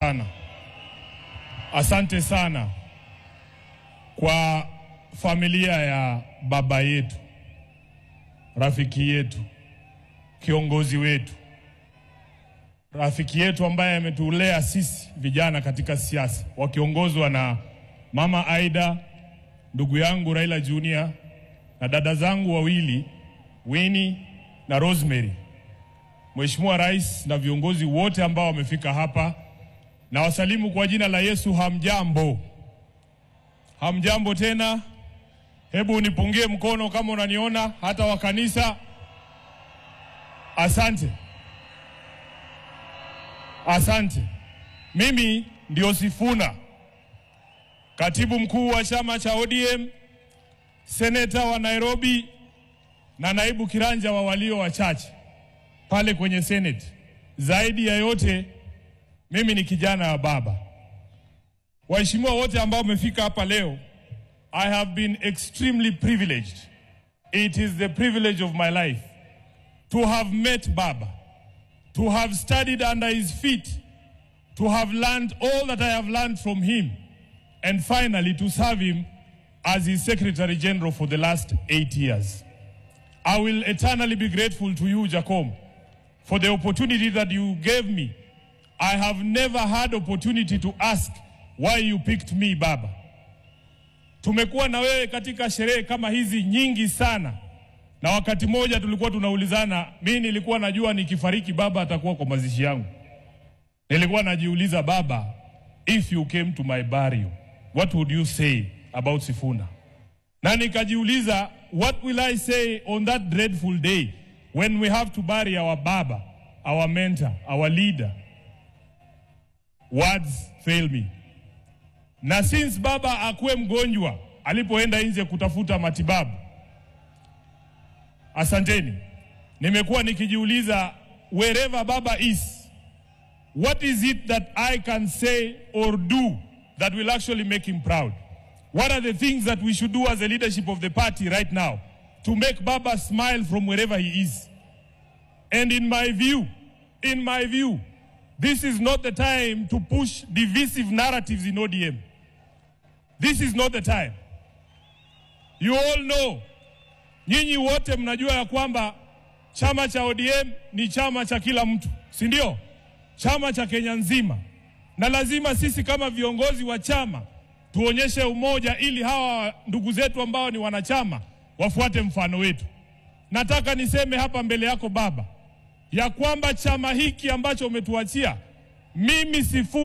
Sana. Asante sana kwa familia ya baba yetu, rafiki yetu, kiongozi wetu, rafiki yetu ambaye ametulea sisi vijana katika siasa, wakiongozwa na Mama Aida, ndugu yangu Raila Junior na dada zangu wawili Winnie na Rosemary. Mheshimiwa Rais na viongozi wote ambao wamefika hapa, na wasalimu kwa jina la Yesu. Hamjambo? Hamjambo tena? Hebu nipungie mkono kama unaniona, hata wa kanisa. Asante, asante. Mimi ndio Sifuna, katibu mkuu wa chama cha ODM, seneta wa Nairobi na naibu kiranja wa walio wachache pale kwenye Senate. Zaidi ya yote, mimi ni kijana wa baba. Waheshimiwa wote ambao wamefika hapa leo, I have been extremely privileged. It is the privilege of my life to have met Baba, to have studied under his feet, to have learned all that I have learned from him, and finally to serve him as his Secretary General for the last 8 years. I will eternally be grateful to you, Jakom, for the opportunity that you gave me. I have never had opportunity to ask why you picked me, Baba. Tumekuwa na wewe katika sherehe kama hizi nyingi sana, na wakati mmoja tulikuwa tunaulizana, mimi nilikuwa najua nikifariki baba atakuwa kwa mazishi yangu. Nilikuwa najiuliza, Baba, if you came to my burial, what would you say about Sifuna? Na nikajiuliza, what will I say on that dreadful day when we have to bury our baba, our mentor, our leader? Words fail me. Na since baba akuwe mgonjwa alipoenda nje kutafuta matibabu, asanteni, nimekuwa nikijiuliza, wherever baba is, what is it that I can say or do that will actually make him proud? What are the things that we should do as a leadership of the party right now to make Baba smile from wherever he is? And in my view, this is not the time to push divisive narratives in ODM. This is not the time. You all know, nyinyi wote mnajua ya kwamba chama cha ODM ni chama cha kila mtu, si ndio? Chama cha Kenya nzima. Na lazima sisi kama viongozi wa chama tuonyeshe umoja ili hawa ndugu zetu ambao ni wanachama wafuate mfano wetu. Nataka niseme hapa mbele yako baba, ya kwamba chama hiki ambacho umetuachia, mimi sifu